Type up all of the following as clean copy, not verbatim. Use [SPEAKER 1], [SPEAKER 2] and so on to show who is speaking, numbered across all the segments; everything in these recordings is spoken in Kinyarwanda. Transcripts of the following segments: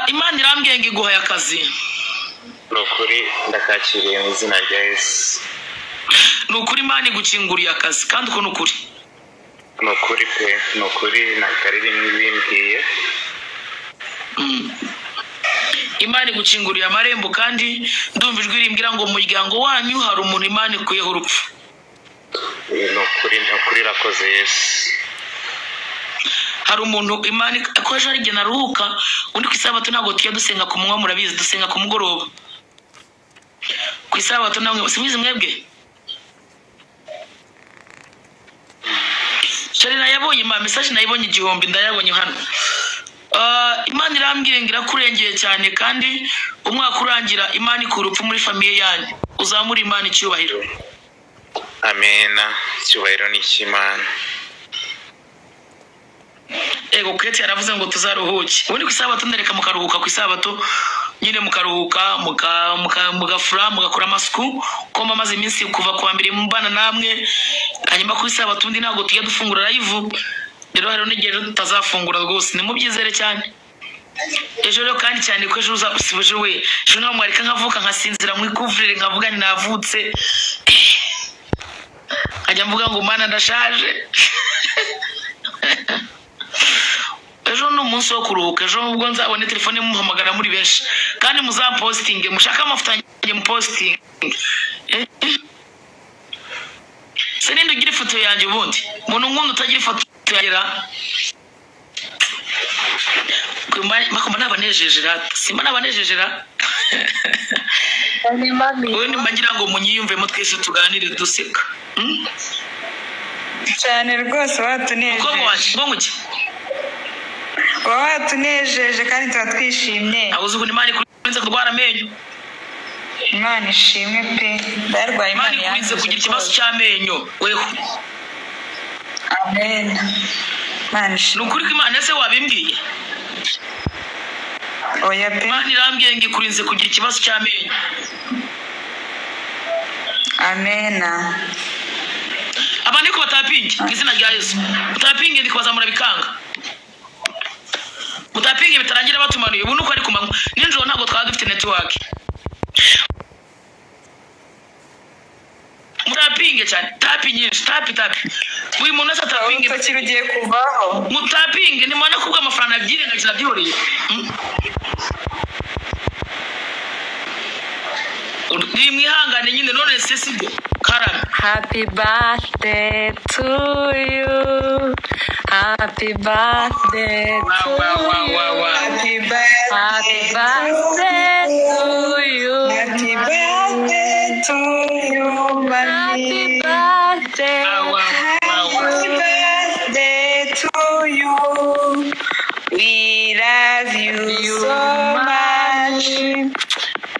[SPEAKER 1] Imana irambwiye ngo iguhaye akazi.
[SPEAKER 2] Ni ukuri, ndakakiriye mu izina rya Yesu.
[SPEAKER 1] Ni ukuri, Imana igukinguriye akazi, kandi uko ni ukuri.
[SPEAKER 2] Ni ukuri pe, ni ukuri, ntabwo ari rimwe bimbwiye.
[SPEAKER 1] Imana igukinguriye amarembo, kandi ndumva ijwi rimbwira ngo mu muryango wanyu hari umuntu Imana ikuyeho urupfu.
[SPEAKER 2] Ni ukuri, ni ukuri, irakoze Yesu.
[SPEAKER 1] Hari umuntu Imana ko ejo hari igihe naruhuka undi. Ku Isabato ntabwo tujya dusenga ku manywa, murabizi, dusenga ku mugoroba ku Isabato. Namwe simubizi mwebwe. Shari nayabonye, ma message nayibonye 1000, ndayabonye hano. Imana irambwiye ngo irakurengeye cyane, kandi umwaka urangira Imana ikura urupfu muri famille yanyu. Uzamure Imana icyubahiro.
[SPEAKER 2] Amena, icyubahiro ni icy'Imana.
[SPEAKER 1] Ego, Kete yaravuze ngo tuzaruhuke. Ubundi ku Isabato ndareka mukaruhuka, ku Isabato nyine mukaruhuka, mugafura, mugakora amasuku, ko mba maze iminsi kuva kuwa mbere mbana namwe. Hanyuma ku Isabato undi ntabwo tujya dufungura live, rero hariho n'igihe ejo tutazafungura rwose, nimubyizere cyane. Ejo rero kandi cyane ko ejo uza, ejo we, ejo ntabwo mwareka nkavuka nkasinzira mu ikuvurere, nkavuga nti navutse, nkajya mvuga ngo Mana ndashaje. Ejo ni umunsi wo kuruhuka. Ejo ubwo nzabone telefone muhamagara muri benshi, kandi muzampositinge, mushake amafoto yanjye mupositinge. Se ninde ugira ifoto yanjye ubundi? Umuntu nkunda utagira ifoto yanjye ra? Makoma nabanejeje ra? Simba nabanejeje ra?
[SPEAKER 3] Ni mami.
[SPEAKER 1] Wowe nimba ngira ngo munyiyumvemo, twese tuganire duseka.
[SPEAKER 4] Cyane rwose.
[SPEAKER 1] Mukobwa
[SPEAKER 4] Watunejeje.
[SPEAKER 1] wanjye ngo nguki?
[SPEAKER 4] Uba watunejeje kandi tuba twishimye.
[SPEAKER 1] Ntabwo uzi ukuntu Imana ikurinze kurwara amenyo.
[SPEAKER 4] Imana ishimwe pe, ndayarwaye.
[SPEAKER 1] Imana
[SPEAKER 4] Imana
[SPEAKER 1] ikurinze
[SPEAKER 4] yankijije
[SPEAKER 1] kugira ikibazo
[SPEAKER 4] rwose.
[SPEAKER 1] cy'amenyo weho.
[SPEAKER 4] Amen, Imana
[SPEAKER 1] Ni
[SPEAKER 4] ishimwe.
[SPEAKER 1] ukuri ko Imana, ese wabimbwiye?
[SPEAKER 4] Oya pe.
[SPEAKER 1] Imana irambwiye ngo ikurinze kugira ikibazo cy'amenyo.
[SPEAKER 4] Amena.
[SPEAKER 1] Abantu ariko batapinge mu izina rya Yesu, mutapinge, ndi kubazamura bikanga. Mutapinge bitarangira batumanuye. Ubu nuko ari ku manywa, nijoro ntabwo twaba dufite network. Mutapinge cyane, tapi nyinshi, tapi tapi, buri muntu wese atapinge.
[SPEAKER 4] Urutoki rugiye kuvaho.
[SPEAKER 1] Mutapinge, nimubona kubwo amafaranga byirengagiza byihoreye. Ni mwihangane nyine, none se sibyo karame?
[SPEAKER 3] Happy birthday to you. Happy birthday to
[SPEAKER 1] Wa, wa, wa, wa, wa.
[SPEAKER 3] you.
[SPEAKER 4] Happy
[SPEAKER 3] Happy
[SPEAKER 4] birthday
[SPEAKER 3] birthday to you.
[SPEAKER 4] Happy birthday to you,
[SPEAKER 3] Happy
[SPEAKER 4] mami.
[SPEAKER 3] birthday.
[SPEAKER 1] Wa, wa, wa, wa.
[SPEAKER 4] Happy birthday to you. We love you
[SPEAKER 3] You,
[SPEAKER 4] so much.
[SPEAKER 3] mommy.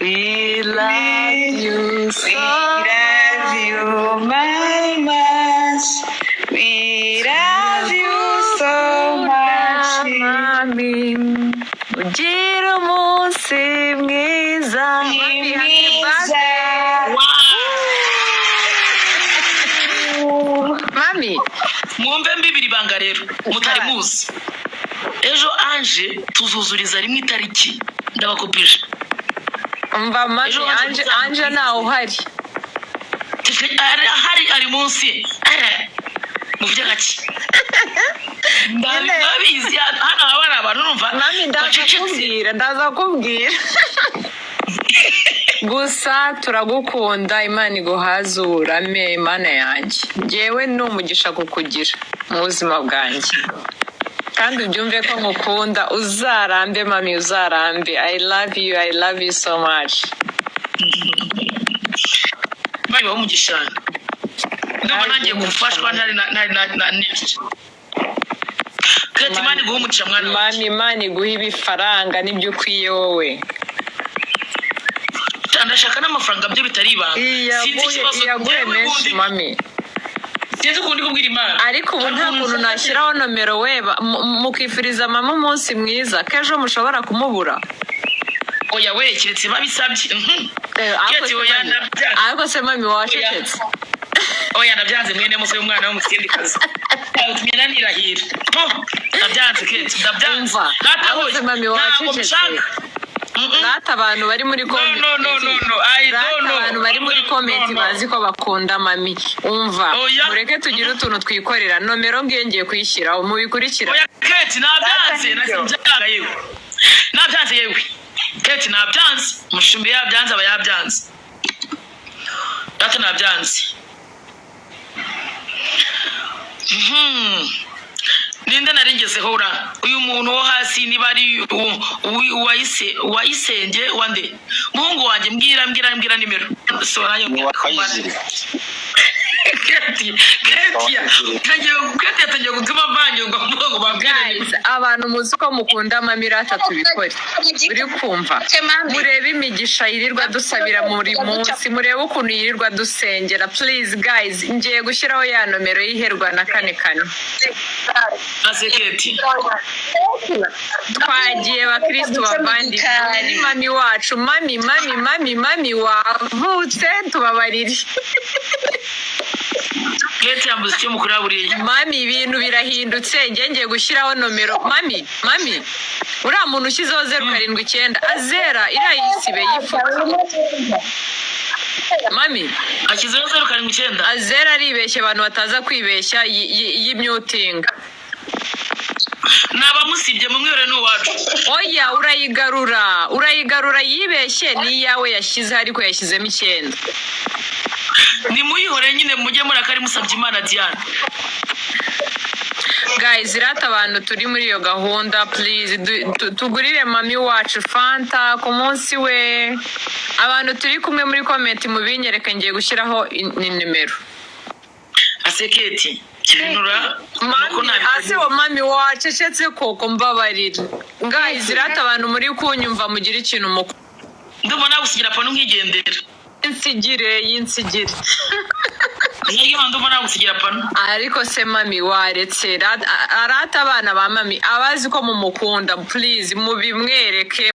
[SPEAKER 3] We love you
[SPEAKER 4] We
[SPEAKER 3] so
[SPEAKER 4] love you, mama. We love you so much.
[SPEAKER 3] Mami, ugira umunsi mwiza. Mami, happy
[SPEAKER 4] Mwiza.
[SPEAKER 3] birthday. Mami,
[SPEAKER 1] Mwumve mbibiri ibanga rero mutari muzi. Ejo anje tuzuzuriza rimwe itariki, ndabakopije.
[SPEAKER 3] Umva mami,
[SPEAKER 1] Ejo haje
[SPEAKER 3] Anje,
[SPEAKER 1] kuzamuka
[SPEAKER 3] Anje ntawe uhari.
[SPEAKER 1] Ahari ari munsi. Muvuge gake.
[SPEAKER 3] Nyine.
[SPEAKER 1] Ndabizi, hano haba hari abantu numva
[SPEAKER 3] Mami, ndaza
[SPEAKER 1] bacecetse.
[SPEAKER 3] kubwira, ndaza kubwira. Gusa turagukunda, Imana iguhaze uburame, Imana yanjye. Njyewe ni umugisha kukugira mu buzima bwanjye. Kandi ubyumve ko nkukunda, uzarambe mami, uzarambe. I love you, I love you so much.
[SPEAKER 1] Imana ibahe umugisha. Ndumva nangiye gufashwa ntari ntari na Kate. Imana iguhe umugisha, mwana wanjye.
[SPEAKER 3] Mami, Imana iguhe ibifaranga n'ibyo ukwiye wowe.
[SPEAKER 1] Ndashaka n'amafaranga, byo bitari ibanga. Sinzi ikibazo
[SPEAKER 3] Iyaguhe
[SPEAKER 1] njyewe
[SPEAKER 3] menshi
[SPEAKER 1] ubundi.
[SPEAKER 3] Mami.
[SPEAKER 1] Sinzi ukuntu ndi kubwira Imana.
[SPEAKER 3] Ariko ubu nta kuntu nashyiraho nomero we mukifuriza mama umunsi mwiza, ko ejo mushobora kumubura.
[SPEAKER 1] Oya we, keretse babisabye.
[SPEAKER 3] Ariko
[SPEAKER 1] Keretse
[SPEAKER 3] se
[SPEAKER 1] oya,
[SPEAKER 3] mami,
[SPEAKER 1] ndabyanga.
[SPEAKER 3] ariko se mami wacecetse.
[SPEAKER 1] Oya, nabyanze mwene musa y'umwana w'umusindikazi. Yatumye nanirahira. Po, ndabyanze Keti, ndabyanze.
[SPEAKER 3] Umva,
[SPEAKER 1] Natahoye.
[SPEAKER 3] aho mami
[SPEAKER 1] Ntabwo
[SPEAKER 3] wacecetse.
[SPEAKER 1] mbishaka. Mm-mm.
[SPEAKER 3] Rata abantu bari muri comment.
[SPEAKER 1] No, no, no, no, I
[SPEAKER 3] Rata
[SPEAKER 1] don't know.
[SPEAKER 3] abantu bari muri
[SPEAKER 1] No,
[SPEAKER 3] comment
[SPEAKER 1] no.
[SPEAKER 3] bazi ko bakunda mami. Umva,
[SPEAKER 1] Oya.
[SPEAKER 3] mureke tugire utuntu twikorera. Nomero ngiye ngiye kuyishyiraho, mubikurikira.
[SPEAKER 1] Oya Keti, nabyanze,
[SPEAKER 4] Data nibyo.
[SPEAKER 1] nabyanze yewe. Nabyanze yewe. Keti nabyanze, mushumbi yabyanze aba yabyanze. Data nabyanze. Ninde naringezeho ura? Uyu muntu wo hasi niba ari uwayisenge wande. Muhungu wanjye mbwira mbwira mbwira nimero. So nanjye mbwira.
[SPEAKER 2] Wayizire.
[SPEAKER 1] Keti, Keti, Keti yatangiye gutuma mvangirwa mvuga ngo bambwire nimero.
[SPEAKER 3] Guys, abantu muzi ko mukunda mami, rata tubikore. Uri kumva? Murebe imigisha yirirwa dusabira buri munsi, murebe ukuntu yirirwa dusengera. Please guys, ngiye gushyiraho ya nomero yiherwa na kane kane.
[SPEAKER 1] Ase Keti.
[SPEAKER 3] Twagiye bakristu bavandimwe, ni mami wacu, mami mami mami mami wavutse, tubabarire.
[SPEAKER 1] Keti yambuze icyo mukora buriya.
[SPEAKER 3] Mami, ibintu birahindutse, njye ngiye gushyiraho nomero. Mami, mami, uriya muntu ushyizeho 079 azera iriya yisibe yifuza. Mami.
[SPEAKER 1] Ashyizeho 079.
[SPEAKER 3] Azera aribeshya, abantu bataza kwibeshya y'imyutinga.
[SPEAKER 1] Nabamusibye mumwihorere ni uwacu.
[SPEAKER 3] Oya, urayigarura, urayigarura, yibeshye ni iyawe yashyizeho ariko yashyizemo 9.
[SPEAKER 1] Nimuyihorere nyine mujye murakari musabye Imana Diane.
[SPEAKER 3] Guys, rata abantu turi muri iyo gahunda, please tugurire mami wacu fanta ku munsi we. Abantu turi kumwe muri comment mubinyereke, ngiye gushyiraho ni nimero.
[SPEAKER 1] Ase Keti, kibinura nuko
[SPEAKER 3] Mami, ase wa mami wacecetse koko, mbabarira. Guys, rata abantu muri kunyumva mugire ikintu mukora.
[SPEAKER 1] Ndumva nagusigira pano nkigendera.
[SPEAKER 3] Insigire y'insigire.
[SPEAKER 1] Niyo ndumva nagusigira pano.
[SPEAKER 3] Ariko se mami waretse arata abana ba mami abazi ko mumukunda, please mubimwereke.